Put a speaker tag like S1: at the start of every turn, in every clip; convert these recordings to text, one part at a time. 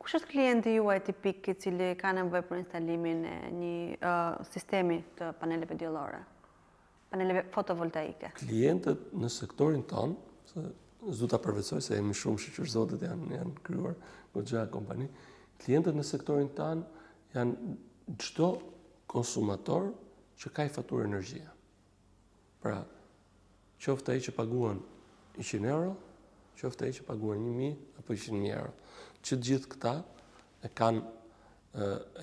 S1: Kush është klienti juaj tipik i cili ka nevojë për instalimin e një uh, sistemi të paneleve diellore? Paneleve fotovoltaike.
S2: Klientët në sektorin tonë, se s'du ta përvetësoj se jemi shumë shyqyr zotit janë janë krijuar goxha kompani. Klientët në sektorin tonë janë çdo konsumator që ka një faturë energjie. Pra, qoftë ai që paguan 100 euro, qoftë ai që paguan 1000 apo 100.000 euro. Që të gjithë këta e kanë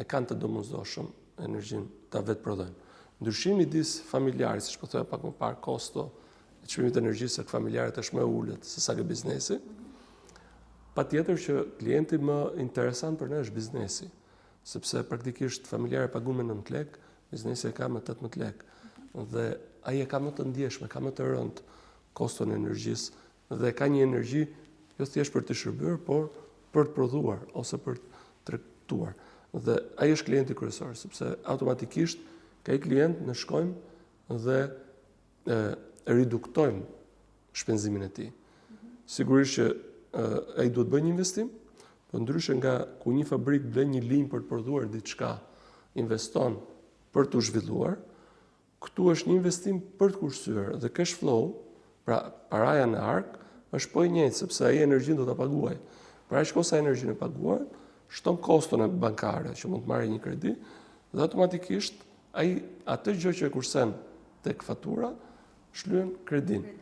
S2: e kanë të domosdoshëm energjinë ta vetëprodhojnë. Ndryshimi midis familjarit, siç po thoja pak më parë, kosto e çmimit të energjisë tek familjarët është më e ulët se sa ke biznesi. Patjetër që klienti më interesant për ne është biznesi, sepse praktikisht familjari paguan me 9 lekë, biznesi e ka me 18 lekë. Dhe ai e ka më të ndjeshme, ka më të rëndë koston e energjisë dhe ka një energji jo thjesht për të shërbyer, por për të prodhuar ose për të tregtuar. Dhe ai është klienti kryesor, sepse automatikisht ke ai klient ne shkojmë dhe e, reduktojmë shpenzimin e tij. Sigurisht që ai duhet bëjë një investim, po ndryshe nga ku një fabrikë blen një linjë për të prodhuar diçka, investon për t'u zhvilluar, këtu është një investim për të kursyer dhe cash flow, pra paraja në arkë, është po i njëjtë sepse ai energjinë do ta paguajë. Pra aq kohë sa energjinë e paguan, shton koston e bankare që mund të marrë një kredi dhe automatikisht ai atë gjë që e kursen tek fatura shlyen kredinë.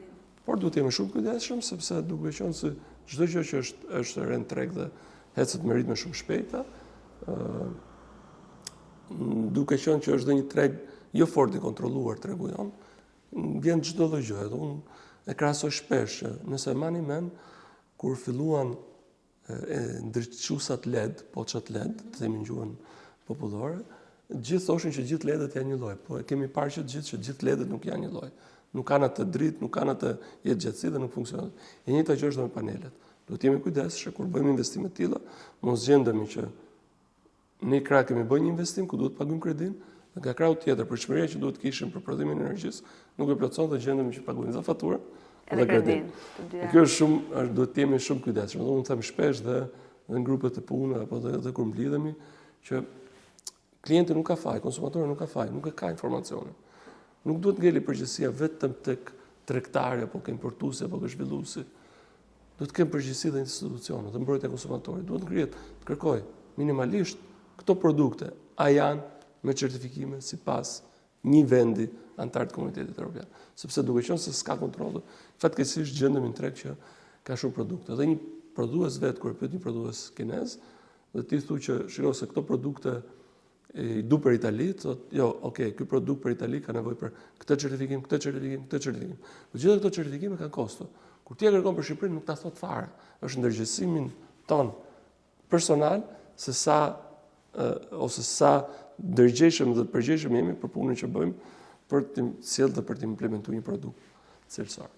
S2: Por duhet të jemi shumë kujdesshëm sepse duke qenë se çdo gjë që është është re në treg dhe ecet me ritme shumë shpejta, ë duke qenë që është dhe një treg jo fort i kontrolluar tregu jonë, vjen çdo lloj gjëje. Dhe unë e krahasoj shpesh që nëse mani mend kur filluan e ndriçuesat LED, poçat LED, të themi në gjuhën popullore, gjithë thoshin që gjithë LED-et janë një lloj, po e kemi parë që të gjithë që gjithë LED-et nuk janë një lloj. Nuk kanë atë dritë, nuk kanë atë jetëgjatësi dhe nuk funksionojnë. E njëjta gjë është dhe me panelet. Duhet të jemi kujdes që kur bëjmë investime të tilla, mos gjendemi që Në një krah kemi bërë një investim ku duhet të paguajmë kredinë, dhe nga krahu tjetër pritshmëria që duhet të kishim për prodhimin e energjisë nuk e plotëson dhe gjendemi që paguajmë dhe faturën
S1: edhe kredinë.
S2: Kjo është shumë, është duhet të jemi shumë kujdesshëm. Dhe unë them shpesh dhe dhe në grupet e punës apo dhe, dhe kur mblidhemi që klienti nuk ka faj, konsumatori nuk ka faj, nuk e ka informacionin. Nuk duhet ngeli përgjegjësia vetëm tek tregtari apo ke importuesi apo ke zhvilluesi. Duhet të kenë përgjegjësi dhe institucionet dhe mbrojtja e konsumatorit. Duhet ngrihet të kërkojë minimalisht këto produkte a janë me certifikime sipas një vendi anëtar të komunitetit evropian. Sepse duke qenë se s'ka kontroll, fatkeqësisht gjendemi në treg që ka shumë produkte. Dhe një prodhues vetë kur e pyet një prodhues kinez, dhe ti thu që shiko se këto produkte i du për Itali, thot, jo, ok, ky produkt për Itali ka nevojë për këtë certifikim, këtë certifikim, këtë certifikim. Po gjitha këto certifikime kanë kosto. Kur ti e kërkon për Shqipërinë, nuk ta thot fare. Është në ndërgjegjësimin tonë personal se sa ose sa ndërgjegjshëm dhe të përgjegjshëm jemi për punën që bëjmë për të sjellë dhe për të implementuar një produkt cilësor.